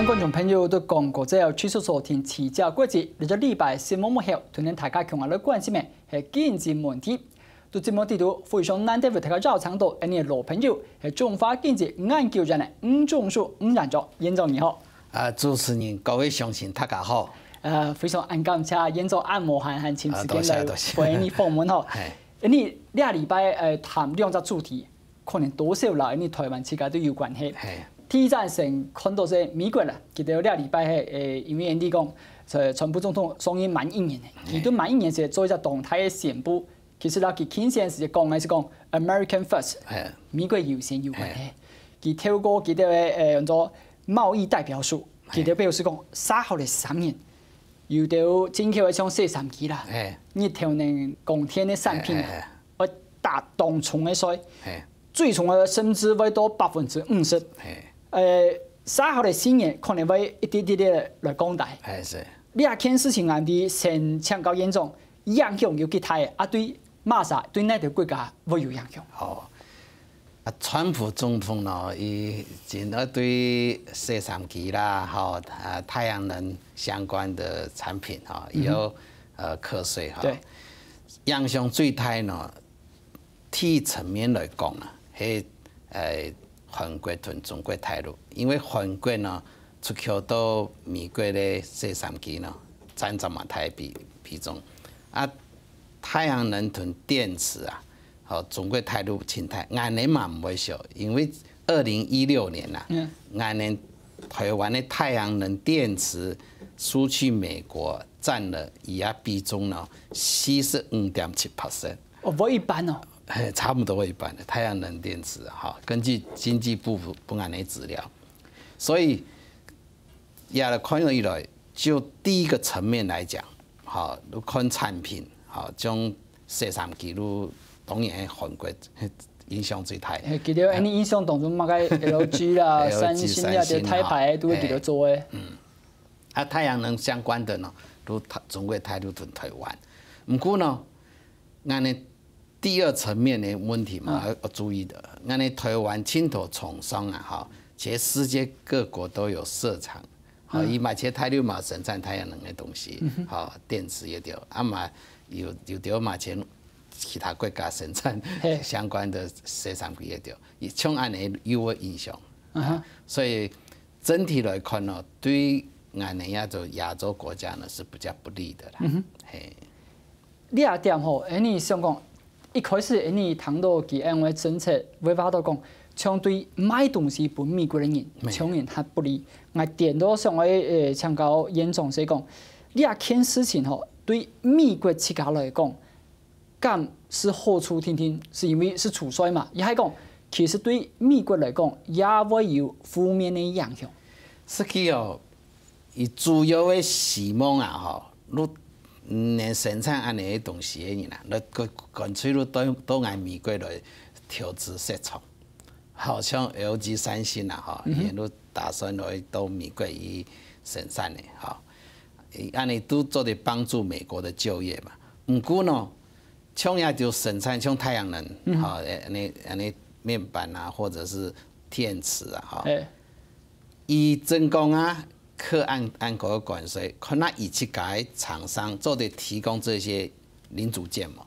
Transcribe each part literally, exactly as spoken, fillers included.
觀眾朋友都講過，只要持續鎖定自家國際，這隻禮拜新聞幕後，同大家共下來關心个係經濟問題。都節目裡肚，非常難得為大家邀請到𠊎个老朋友，係中華經濟研究院个吳仲舒吳院長，院長你好。啊，主持人，各位鄉親，大家好。呃，非常恁感謝院長恁無閒，還尋時間來為𠊎訪問吼。你這禮拜呃談兩隻主題， 可能多少啦，因為台灣自家都有關係。第一站先看到係美國啦，佢兜這禮拜係，誒，因為你講，呃，川普總統上任滿一年，佢都滿一年時做一隻當大个宣布。其實啦，佢近時節講个係講American First，美國優先有關係。佢透過佢兜个，誒，用做貿易代表處，佢兜表示講，續下來三年，有兜進口个像洛杉磯啦，日頭能光電个產品啊， 會打當重个稅，最重个甚至會到百分之五十。呃，續下來四年可能會一滴滴个來降低。這件事情恁樣先請教院長，影響有幾大？啊，對麼儕，對哪兜國家會有影響？哦，啊，川普總統呢，佢真愛對洛杉磯啦，吼，啊，太陽能相關的產品，吼，佢有呃課稅，吼。對，影響最大呢， 第一層面來講啊，係呃韓國同中國大陸，因為韓國呢出口到美國个洛杉磯呢，佔著蠻大比比重。啊，太陽能同電池啊，吼，中國大陸盡大，恁樣嘛毋會少，因為二零一六年啊，恁樣台灣个太陽能電池輸去美國佔了佢个比重呢，四十五點七percent。 哦，會一半哦。係，差不多會一半个太陽能電池哈。根據經濟部分恁樣个資料，所以也來看起來，就第一個層面來講，哈，看產品，哈，像洛杉磯路，當然韓國影響最大。係，佢兜恁樣印象當中，麼个LG啦、三星啦，這大牌都係佢兜做个。啊，太陽能相關的呢，都中國大陸同台灣。毋過呢， 恁樣第二層面个問題嘛，要注意的。恁樣台灣盡多廠商啊，哈，其實世界各國都有設廠，哈，佢嘛在大陸嘛生產太陽能个東西，哈，電池也有，啊嘛有有兜嘛在其他國家生產相關的設廠也有，佢像恁樣又會影響。所以整體來看呢，對恁樣亞洲亞洲國家呢是比較不利的啦。係。 這點吼，恁樣想講，一開始恁樣聽到佢恁樣个政策，會話到講，像對賣東西分美國个人，像人較不利。𠊎顛倒想愛呃請教院長係講，這件事情吼，對美國自家來講，敢係好處定定，係因為係除稅嘛？也係講，其實對美國來講，也會有負面个影響。實際哦， 佢主要个希望啊，吼，你能生產恁樣个東西个人啊，你乾乾脆你到到𠊎美國來投資設廠，好像LG、三星啊，吼，佢兜打算來到美國去生產个，吼，恁樣都做得幫助美國的就業嘛。毋過呢，像也就生產像太陽能，吼，恁樣恁樣面板啊，或者是電池啊，吼。 佢真講啊，課恁恁高个關稅，看啊佢自家个廠商做得提供這些零組件無？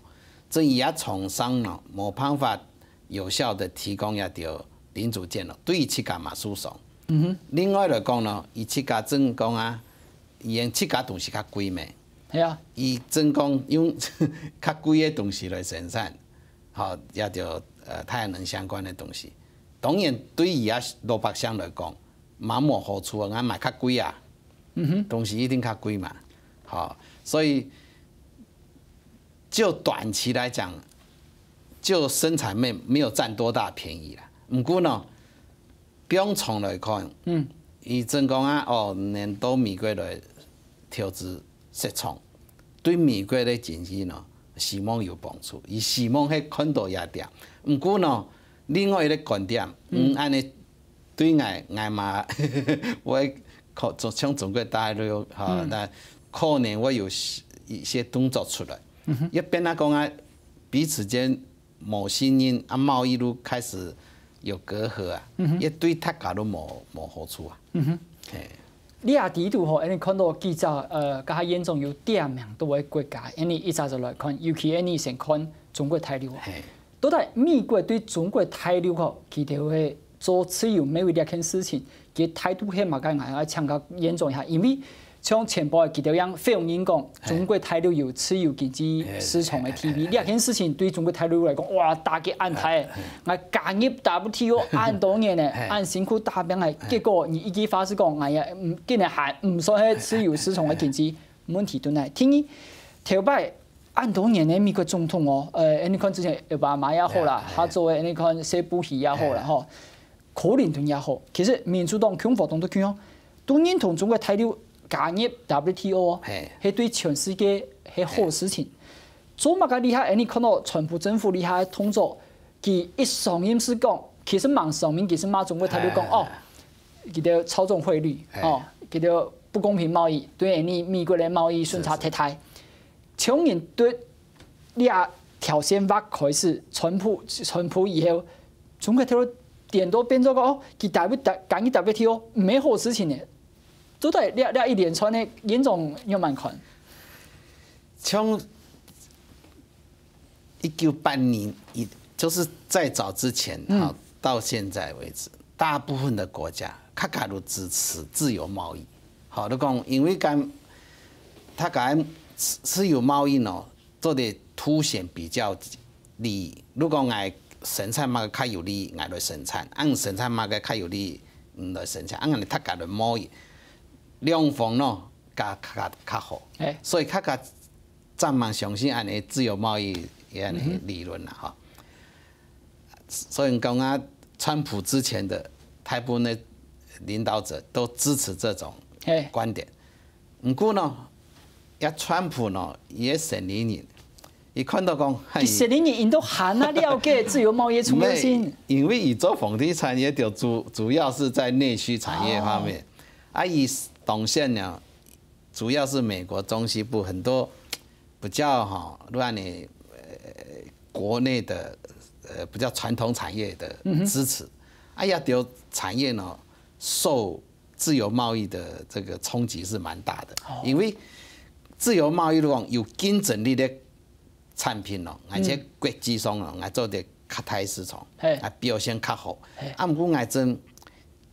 真佢个廠商呢，無辦法有效的提供這兜零組件咯，對佢自家嘛受傷。另外來講呢，佢自家真講啊，佢用自家東西較貴咩？係啊，佢真講用較貴个東西來生產，吼，這兜呃太陽能相關个東西。當然對佢个老百姓來講， 嘛無好處啊，𠊎買較貴啊，東西一定較貴嘛，吼，所以就短期來講，就生產面沒有佔多大便宜啦。毋過呢，放長來看，嗯，佢真講啊，哦，能到美國來投資設廠，對美國个經濟呢，希望有幫助，佢希望係看到這點。毋過呢，另外一個觀點，嗯，恁樣 對𠊎，𠊎嘛會可像中國大陸吼，那可能會有一些動作出來。一邊來講啊，彼此間無信任啊，貿易路開始有隔閡啊，也對大家都無無好處啊。係。這下底肚吼，𠊎等看到幾隻，呃，這下現狀有點名到个國家，𠊎等一隻就來看，尤其𠊎等先看中國大陸。到底美國對中國大陸吼，佢兜係做自由貿易這件事情，佢態度係麼个？𠊎愛請教院長一下，因為像前擺佢兜樣否認講，中國大陸有自由經濟市場个地位，這件事情對中國大陸來講，哇，打擊恁大个。𠊎加入W T O恁多年呢，恁辛苦打拚个，結果你一句話係講，𠊎也，嗯，竟然還毋算係自由市場个經濟。問題在哪？第二，頭擺 恁多年个美國總統哦，呃，你看之前奧巴馬也好啦，下做个你看塞布希也好啦，吼，克林頓也好，其實民主黨、共和黨都共樣，都認同中國大陸加入W T O哦，係對全世界係好事情。做麼个這下，你看到川普政府這下个動作，佢一上任係講，其實蠻上面，其實罵中國大陸講，哦，佢兜操縱匯率，哦，佢兜不公平貿易，對你美國个貿易順差忒大。 從人對這條線畫開始，川普，川普以後，中國大陸顛倒變做講，哦，佢W，加入W T O，毋係好事情呢。做得這，這一連串个院長仰般看？從一九八零，一，就是再早之前，嗯。啊，到現在為止，大部分的國家，大家都支持自由貿易。好，就講因為講，大家自，自由貿易呢，做得凸顯比較利益。如果𠊎生產麼个較有利益，𠊎來生產；啊，你生產麼个較有利益，你來生產。啊，恁樣大家來貿易，兩方呢，較，較，較好。欸。所以大家 正蠻相信恁樣自由貿易恁樣理論啦，吼。所以講啊，川普之前的大部分的領導者都支持這種觀點。毋過呢，也川普呢，也生理人，佢看到講，嘿，佢生理人，佢都還啊了解自由貿易重要性。毋係，因為佢做房地產業就主，主要是在內需產業方面。哦。啊，佢當選呢， 主要是美國中西部很多比較哈，亂的呃国内的呃比较传统产业的支持，哎呀，就产业呢受自由贸易的这个冲击是蛮大的，因为自由贸易路上有竞争力的 产品咯，而且国际上咯，𠊎做得较大市场，啊表现较好。啊，毋过𠊎真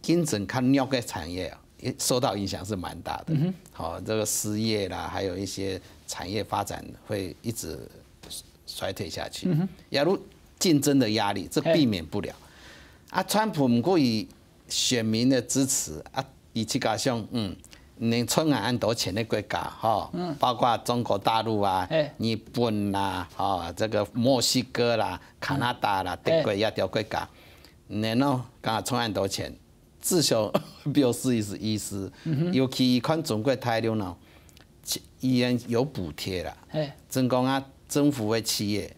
競争较弱个产业啊，也受到影响是蛮大的。好，这个失业啦，还有一些产业发展会一直衰退下去。也有竞争的压力，这避免不了。啊，川普毋过以 选民的支持啊，佢自家想，嗯，能賺𠊎恁多錢个國家，吼，包括中國大陸啊、日本啦，吼，這个墨西哥啦、加拿大啦、德國這兜國家，然後敢若賺恁多錢，至少表示意思意思。尤其看中國大陸呢，其，佢有補貼啦，真講啊，政府个企業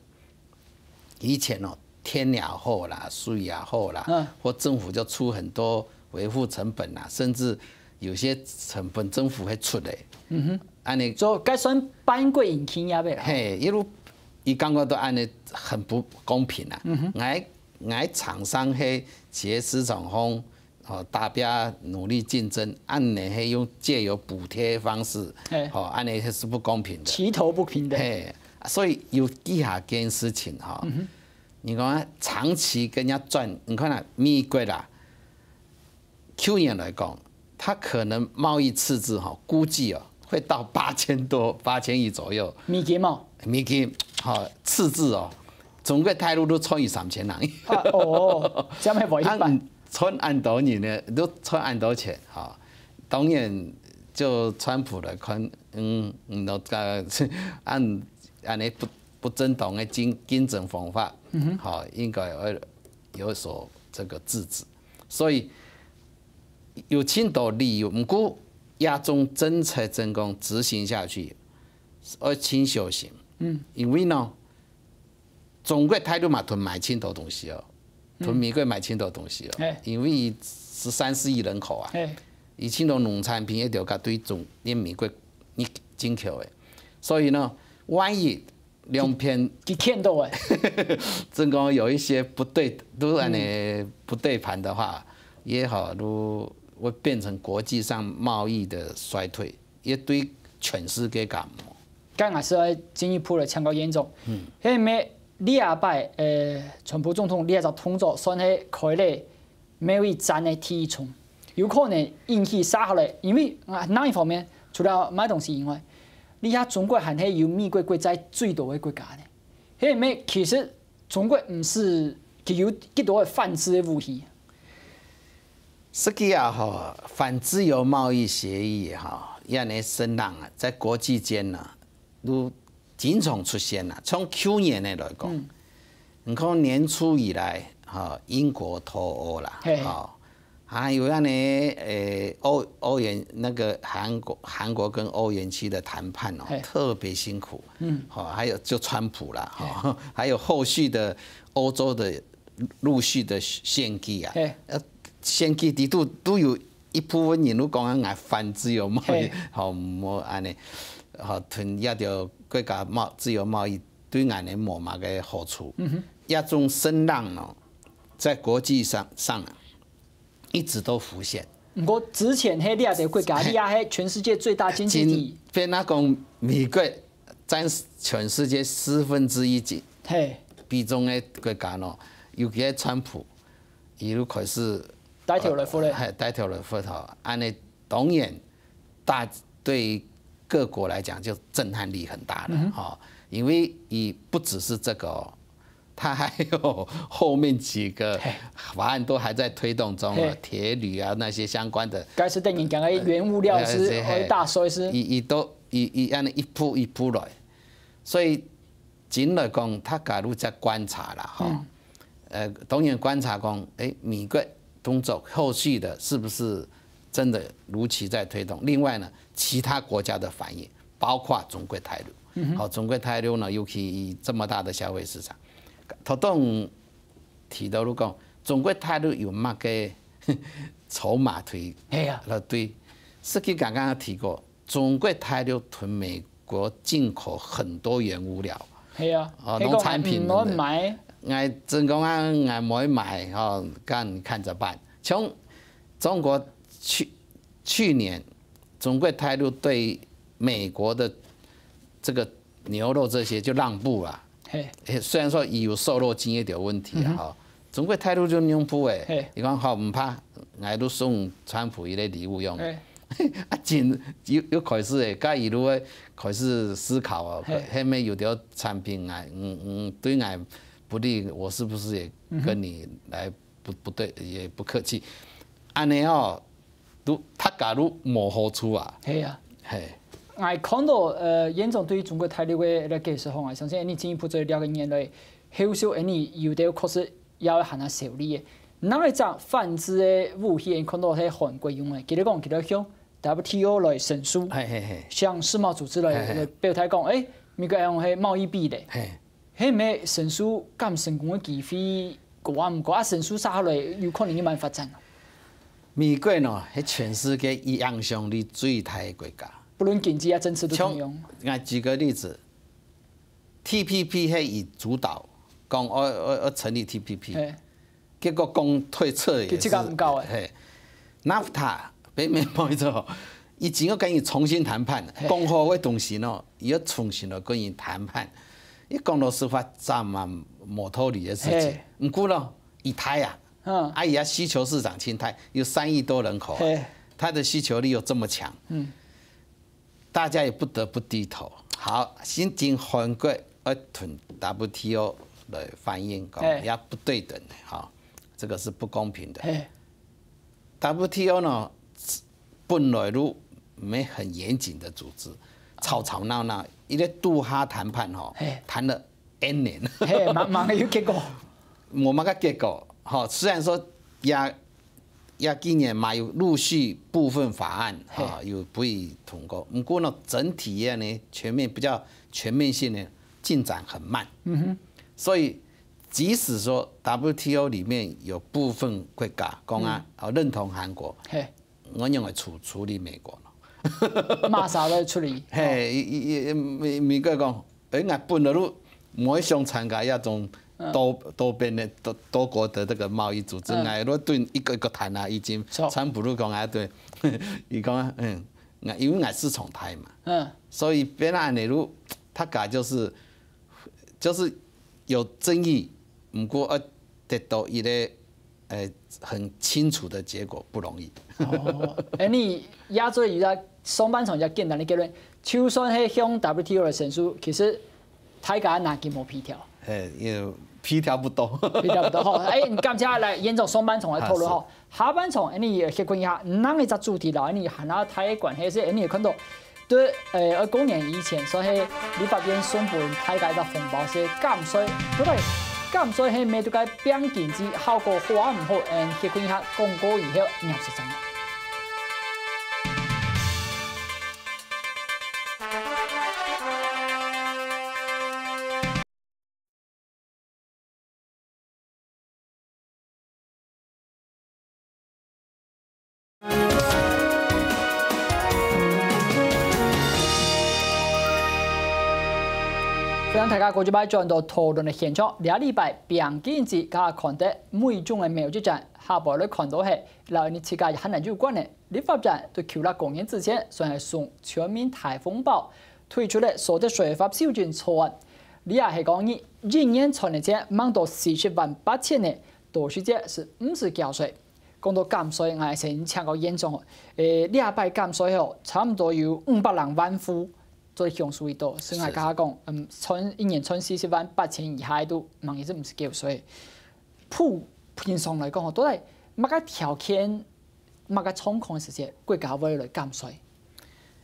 以前哦，電也好啦，水也好啦，或政府就出很多維護成本啦，甚至有些成本政府會出个。嗯哼，恁樣，就該算半國營企業个啦。嘿，一路，佢感覺到恁樣很不公平啊。嗯哼，𠊎，𠊎廠商係企業市場方 吼，大家努力競爭，恁樣係用藉由補貼方式，吼，恁樣係不公平的。齊頭不平的。嘿，所以有幾下件事情吼，你講啊，長期跟人家賺，你看啊，美國啦，去年來講，它可能貿易赤字吼，估計哦，會到八千多、八千億左右。美金哦。美金，吼，赤字哦，中國大陸都賺佢三千零億。啊，哦，這樣還無一半。啊， 賺恁多人呢，都賺恁多錢，吼。當然，就川普來看，嗯，嗯，那个，恁，恁樣不，不正當的競，競爭方法，吼，應該要有所這个制止。所以，有盡多理由，毋過，這種政策真講執行下去，愛盡小心。嗯，因為呢， 中國大陸嘛同買盡多東西哦，同美國買盡多東西哦，因為十三四億人口啊，佢盡多農產品一定愛對中，連美國入進口个，所以呢，萬一兩片，佢欠到个，真講有一些不對，都恁樣不對盤的話，也好，都會變成國際上貿易的衰退，也對全世界感冒。該𠊎係愛進一步來請教院長，嗯，係毋係這擺，呃，川普總統這隻動作算係開了貿易戰个第一銃，有可能引起續下來，因為啊，另一方面，除了買東西以外，這下中國還係有美國國債最多个國家呢。係毋係其實中國毋係佢有幾多个反制个武器？ 實際啊，吼，反自由貿易協議，吼，這樣个聲浪啊，在國際間呢，都經常出現啊。從舊年个來講，嗯。你看年初以來，吼，英國脫歐啦，嘿。吼，還有那呢，呃，歐，歐元，那個韓國，韓國跟歐元區的談判哦，嘿。特別辛苦。嗯。吼，還有就川普啦，吼，嘿。還有後續的歐洲的陸續的選舉啊，嘿。呃，選舉裡肚都有一部分人都講啊，𠊎反自由貿易，嘿。吼，無恁呢，吼，同這條國家貿，自由貿易對𠊎等無麼个好處。嗯哼。這種聲浪呢，在國際上，上啊，一直都浮現。毋過之前係這條國家，這下係全世界最大經濟體。真，變啊講美國佔全世界四分之一幾，嘿。比重个國家呢，尤其係川普，佢就開始帶頭來發咧。嘿，帶頭來發吼，恁呢當然大，對於各國來講就震撼力很大了，嗯哼。吼，因為佢不只是這個哦， 它還有後面幾個法案都還在推動中啊，嘿。鐵旅啊，那些相關的。該係等於講个原物料係，呃，嘿，嘿。會大衰係。佢，佢都，佢，佢恁呢一步一步來。所以，真來講，大家都在觀察啦，吼。嗯。呃，當然觀察講，誒，美國動作後續的是不是真的如期在推動？另外呢，其他國家的反應，包括中國大陸。嗯哼。好，中國大陸呢，尤其這麼大的消費市場， 頭先提到你講，中國大陸有麼个籌碼推，係啊。來對，實際剛剛提過，中國大陸同美國進口很多原物料，係啊，哦，農產品等等。𠊎正講啊，𠊎無買，哦，看，看著辦。像中國去，去年，中國大陸對美國的這個 牛肉這些就讓步啦。嘿。誒，雖然說佢有瘦肉精一點問題啊，嗯哼。吼，中國大陸就讓步誒。嘿。佢講好，毋怕，𠊎都送川普一個禮物用。嘿。啊，真，又，又開始誒，該一路誒，開始思考哦，嘿。後面有條產品啊，嗯，嗯，對𠊎不利，我是不是也跟你來不，嗯哼。不對，也不客氣？恁呢哦， 都，大家都無好處啊。係啊。嘿。𠊎看到，呃，院長對中國大陸个這个解釋吼，𠊎相信恁呢進一步再了解原來，後續恁呢有兜確實也會還較受理个。另外一隻反制个武器，𠊎看到係韓國用个，佢兜講，佢兜向W T O來申訴，嘿，嘿，嘿。向世貿組織來，嘿，嘿。來表態講，誒，美國用个貿易壁壘。嘿。 係毋係申訴敢成功个機會高啊？毋高啊，申訴續下來有可能會仰般發展啊？美國呢，係全世界影響力最大个國家。不論經濟啊、政治都同樣。像，𠊎舉個例子，T P P係佢主導，講愛，愛，愛成立T P P。嘿。 結果講退出也是，佢自家毋搞誒。嘿，NAFTA，北美貿易之後，已經要跟你重新談判了。嘿。講好个東西呢，也要重新來跟你談判。你講老實話，這嘛無道理个事情。嘿。毋過呢，佢大啊，嗯。啊，佢个需求市場真大，有三億多人口啊，嘿。它的需求力又這麼強。嗯。 大家也不得不低頭。好，先前韓國愛同W T O來反映，講，嘿。也不對等的，哈，這個是不公平的。嘿。W T O呢，本來就毋係很嚴謹的組織，吵吵鬧鬧，一個杜哈談判吼，嘿。談了N年。嘿，慢慢个有結果。無麼个結果，吼，雖然說也 也今年嘛有陸續部分法案，嘿。啊，有不予通過。毋過呢，整體个呢，全面，比較全面性的進展很慢。嗯哼。所以，即使說W T O裡面有部分國家講啊，嗯。啊，認同韓國，嘿。仰般來處，處理美國呢？麼儕來處理？嘿，佢，佢，佢，美，美國講， 誒，𠊎本來就無想參加這種多多边的多多国的这个贸易组织，嗯，哎，如果对一个一个谈啊，已经，川普都讲啊，对，你讲啊，嗯，那因为俺是从台嘛，嗯，所以变啊，你如他感就是就是有争议，不过呃，得到一个呃很清楚的结果不容易。哦，哎，你也做一个上半场一个简单的结论，就算是向 W T O 的申诉，其实大家拿佢无皮条。哎，也皮条不多。皮条不多吼。哎，你感谢来延续上半场的讨论吼。下半场，哎，你也可以看一下，哪一个主题啦，你还拿台关系是，哎，你也看到，对，哎，二公年以前，所以立法院送分大家一个红包是減税，对不对？減税是没得个变经济效果好毋好？哎，可以看一下广告以后，你也是真的。欢迎大家过去摆转到讨论的现场。这礼拜边境之家看得每种的苗栗站，下摆来看到系，然后你自家也很难有关的。立法院对九月公元之前，算系送全民台风包，推出了所得税法修正草案。你也系讲你一年存的钱，mang到四十万八千呢，到时节是毋使交税。讲到減税，我先请教院长哦。诶，这摆减税吼，差不多有五百零万户做享受得到。所以我刚刚讲，嗯，存一年存四十万八千以下都，蛮也是毋使交税。普平常来讲吼，到底么个条件，么个状况的时节，国家会来减税？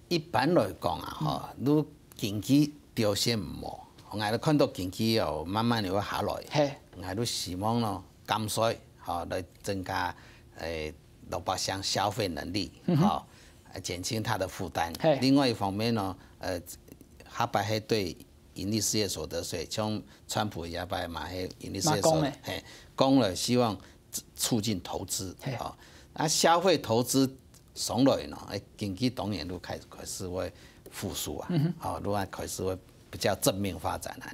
一般来讲啊，吼，如经济条件毋好，我们看到经济哦，慢慢的会下来，嘿，我们希望咯， 減稅，吼，來增加，誒，老百姓消費能力，吼，減輕他的負擔。嘿。另外一方面呢，呃，下擺係對營利事業所得稅，像川普這擺嘛，係營利事業所得，嘛講了。嘿，講了，希望促進投資，嘿。吼。啊，消費投資上來呢，誒，經濟當然就開，開始會復甦啊，嗯哼。吼，就開始會比較正面發展啊。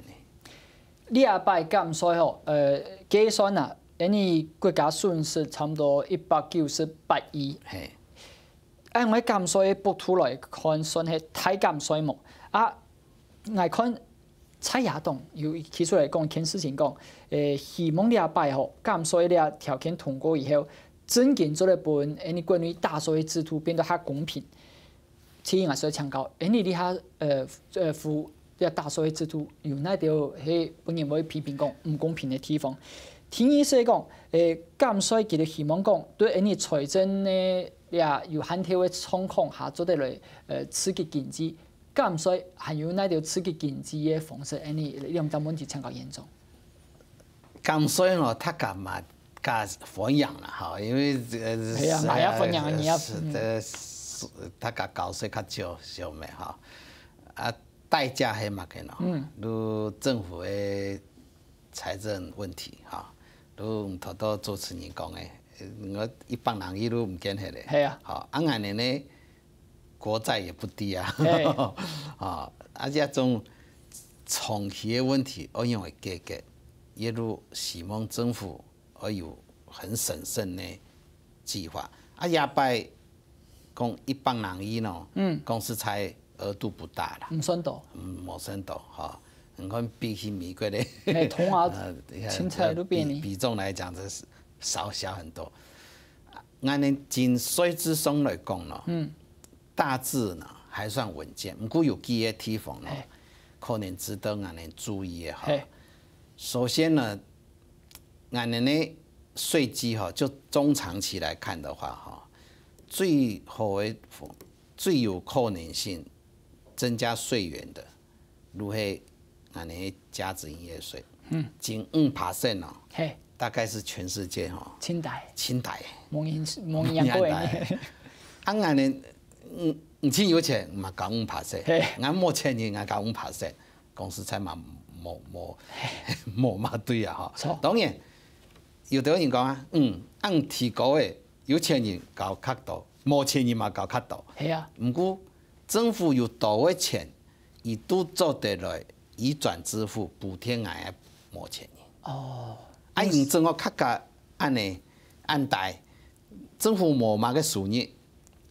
這擺減稅吼，呃，計算啊，因為國家損失差不多一百九十八億。嘿。按我減稅幅度來看，算係大減稅無？啊，𠊎看在野黨有提出來講一件事情講，誒，希望這擺吼，減稅這條件通過以後，真正做得分因為國內打稅制度變得較公平。 其實𠊎想請教，誒，你這下，呃，呃，服務這打稅制度有哪兜係分人會批評講毋公平的地方？第二係講，誒，減稅其實希望講，對𠊎等財政呢，也有限條个狀況下做得來，呃，刺激經濟。減稅還有哪兜刺激經濟个方式？𠊎等兩隻問題請教院長。 減稅哦，大家嘛較歡迎啦，吼，因為，呃，係啊，嘛也歡迎啊，你也，是，嗯。這，是，大家交稅較少，少咩，吼。啊，代價係麼个呢？嗯。就政府个財政問題，吼，就頭頭主持人講个，呃，𠊎一百零億都毋見忒咧。係啊。吼，啊，恁樣呢， 國債也不低啊。嘿。啊，啊，這種長期个問題，愛仰般解決？也就希望政府愛有很審慎个計畫。啊，這擺講一百零億呢，嗯。講實在額度不大啦。毋算多。嗯，無算多，吼。你看比起美國个，嘿，通膨，呃，凊彩都比你。比，比重來講，這是少，小很多。 𠊎等從稅制上來講呢，嗯。大致呢還算穩健，毋過有幾个地方呢，嘿。可能值得𠊎等注意个哈。嘿。首先呢，𠊎等个稅基哈，就中長期來看的話哈，最好个，最有可能性增加稅源的，就係𠊎等个價值營業稅，嗯。近五percent哦，嘿。大概是全世界哦，清大。清大。無人，無人贏過的。無人贏過的。啊，𠊎等，嗯，你真有錢嘛交五percent，嘿。𠊎無錢人𠊎交五percent，講實在嘛，無，無，無嘛對啊，吼。著。當然，有的人講啊，嗯，恁提高个，有錢人交較多，無錢人嘛交較多。係啊。毋過，政府有多个錢， 佢都做得來移轉支付補貼𠊎个無錢人。哦，啊，因為政府較加恁呢，恁大，政府無麼个收入，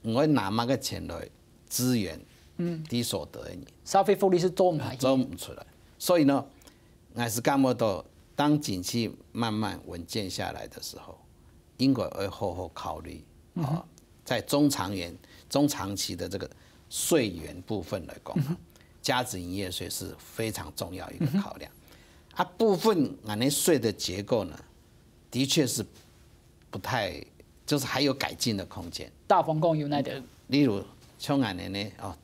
毋會拿麼个錢來支援嗯，低所得个人，社會福利係做毋下去。做毋出來。所以呢，𠊎係感覺到，當景氣慢慢穩健下來的時候，應該會好好考慮，嗯哼。啊，在中長遠、中長期的這個稅源部分來講啊，嗯哼。加值營業稅是非常重要一個考量。嗯哼。啊，部分𠊎等稅的結構呢，的確是不太，就是還有改進的空間。大方向有哪點？例如，像𠊎等呢，哦，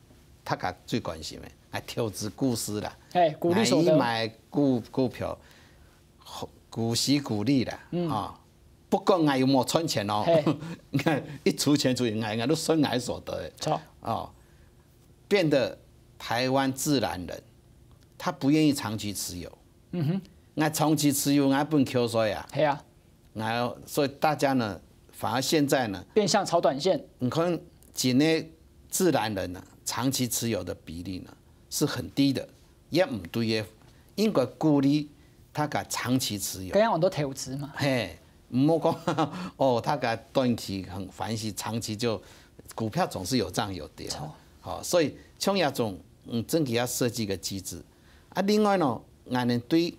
大家最關心的，啊，投資股市啦，嘿，股利所得。𠊎一買股，股票，股息股利啦，嗯。啊，不管𠊎有無賺錢哦，嘿。你看，一除權除以，𠊎，𠊎都算𠊎所得的。著。哦，變得台灣自然人，他不願意長期持有。嗯哼。𠊎長期持有，𠊎本扣稅啊。係啊。然後，所以大家呢，反而現在呢，變相炒短線。你看，今年自然人呢，長期持有的比例呢，是很低的，也毋對个，應該鼓勵大家長期持有。這樣很多投資嘛。嘿，毋好講，哦，大家短期很歡喜，長期就股票總是有漲有跌嘛。著。好，所以像這種，嗯，真的要設計一個機制。啊，另外呢，𠊎等對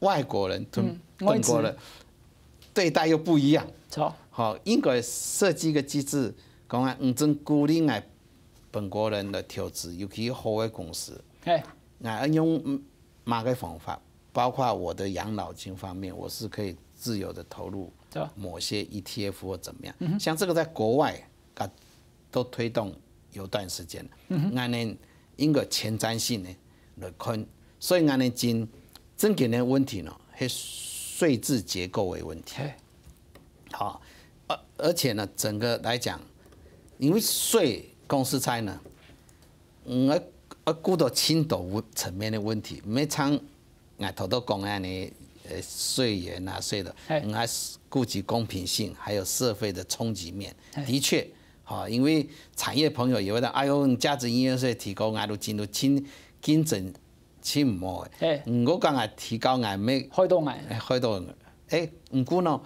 外國人同嗯，本國人外資。對待又不一樣。著。好，應該設計一個機制，講啊，毋准鼓勵𠊎本國人來投資，尤其好个公司。嘿。𠊎愛用，嗯，麼个方法，包括我的養老金方面，我是可以自由地投入著。某些E T F或怎麼樣。嗯哼。像這個在國外，啊，都推動有段時間了。嗯哼。𠊎等應該前瞻性的來看，所以𠊎等真，真正个問題呢，係稅制結構的問題。嘿。好，而，而且呢，整個來講，因為稅講實在呢，嗯，要，要顧到盡多層面的問題，毋係像𠊎頭頭講个恁呢，呃，稅源啊，稅的，嘿。嗯，還係顧及公平性，還有社會的衝擊面。嘿。的確，哈，因為產業朋友也會講，哎喲，你加值營業稅提高，𠊎都進入競，競爭盡毋好个。嘿。嗯，𠊎講啊，提高𠊎毋係害到𠊎。哎，害到𠊎。哎，毋過呢，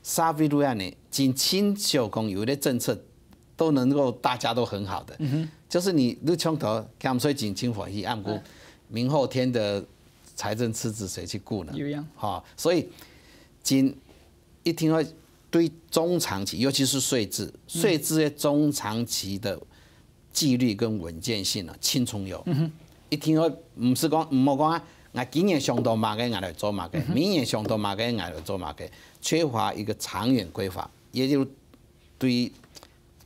社會都恁呢，真清楚講有一個政策都能夠大家都很好的，嗯哼。就是你入場頭減稅真，真歡喜，啊，毋過哎。明後天的財政赤字誰去顧呢？有影。哈，所以真一定要對中長期，尤其是稅制，嗯。稅制的中長期的紀律跟穩健性啊，盡重要。嗯哼。一定要，毋係講，毋好講啊，𠊎今年想到麼个，𠊎來做麼个，嗯哼。明年想到麼个，𠊎來做麼个，缺乏一個長遠規劃，也就對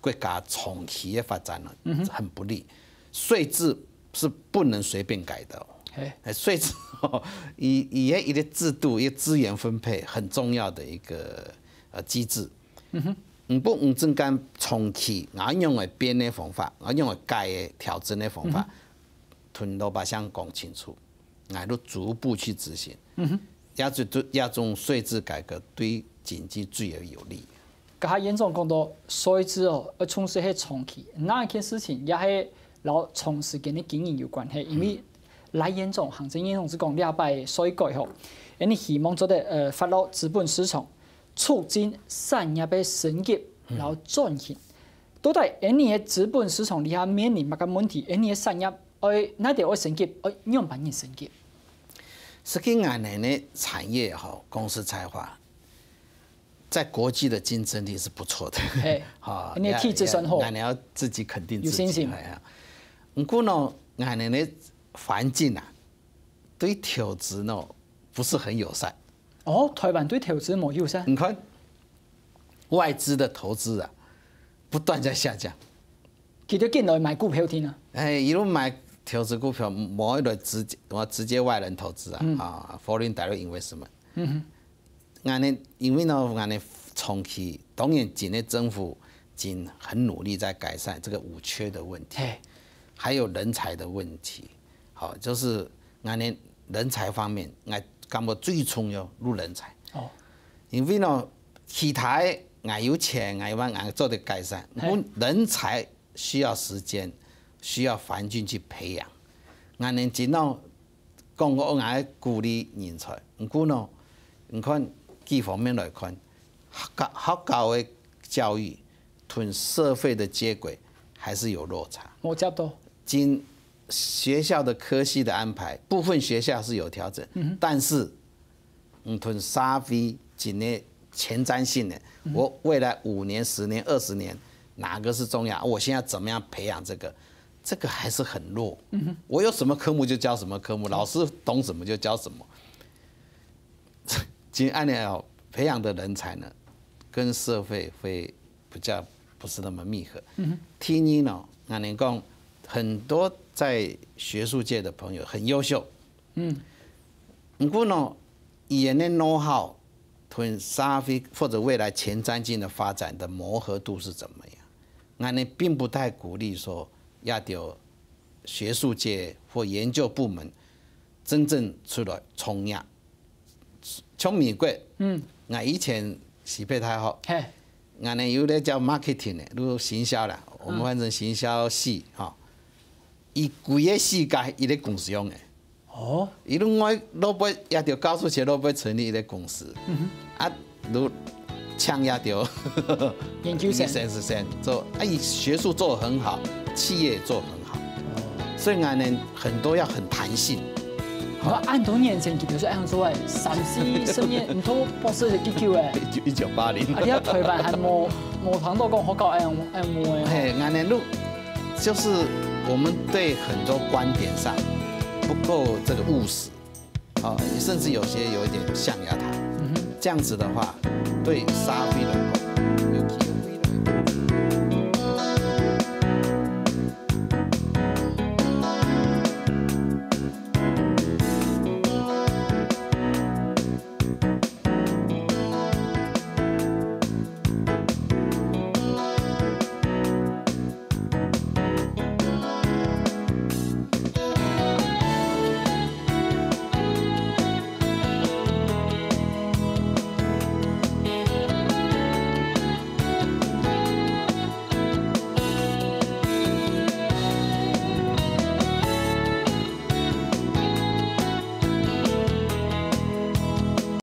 國家長期的發展呢，嗯哼。很不利。稅制是不能隨便改的哦。嘿。哎，稅制哦，以，以一個制度、一個資源分配很重要的一個，呃，機制。嗯哼。毋過，毋准講長期，𠊎用个變个方法，𠊎用个改个調整个方法，嗯哼。同老百姓講清楚。 𠊎都逐步去執行。嗯哼。這種，這種稅制改革對經濟最為有利。頭下院長講到稅制哦，愛重視係長期，哪一件事情也係摎長時間个經營有關係，因為嗯。賴院長、行政院長係講這擺稅改吼，𠊎等希望做得，呃，發落資本市場，促進產業个升級，嗯。然後轉型。到底𠊎等个資本市場這下面臨麼个問題？𠊎等个產業 愛，哪兜愛升級，愛仰般人升級？實際𠊎等个產業吼，講實在話，在國際的競爭力是不錯的。嘿，哈，你的體質算好。也，也，𠊎等愛自己肯定自己，有信心。哎呀。毋過呢，𠊎等个環境啊，對投資呢，不是很友善。哦，台灣對投資無友善？你看，外資的投資啊，不斷在下降。 佢兜緊來買股票定啊。哎，一路買投資股票，無一個直接，我直接外人投資啊，嗯。啊，foreign direct investment。嗯哼。𠊎等，因為呢，𠊎等長期，當然今年政府已經很努力在改善這個五缺的問題，嘿。還有人才的問題。好，就是𠊎等人才方面，𠊎感覺最重要，就人才。哦。因為呢，其他𠊎有錢，𠊎有辦法，𠊎做得改善。嘿。毋過人才 需要時間，需要環境去培養。𠊎等今到講過𠊎鼓勵人才，毋過呢，你看幾方面來看，學校學校个教育同社會个接軌還是有落差。我接到。今學校的科系的安排，部分學校是有調整，但是，嗯，同社會今年前瞻性的，我未来五年、十年、二十年，哪个是重要？我现在怎么样培养这个？这个还是很弱。我有什么科目就教什么科目，老师懂什么就教什么。今按理哦，培养的人才呢，跟社会会比较不是那么密合。第二呢，俺能讲很多在学术界的朋友很优秀，嗯，不过呢，语言的 know how 同社会或者未来前瞻性的发展的磨合度是怎么样？俺呢并不太鼓励说要有学术界或研究部门真正出来从业。像美国，嗯，俺以前西北大学，嘿，俺呢有个叫 marketing 的，就是行销啦，我们翻成行销系哈。伊规个世界一个公司用的，哦，伊另外落尾也就教授学落尾成立一个公司，啊，如请也就研究生研究生是先做，啊，伊学术做得很好，企业也做得很好，所以俺呢很多要很弹性。我按多年前，比如说按说哎，三四十年，你都博士的研究哎，一九八零。啊，你在台湾还无无谈到讲好搞哎，哎无哎，嘿，俺呢路就是我们对很多观点上不够这个务实，啊，甚至有些有一点象牙塔。这样子的话，对社会的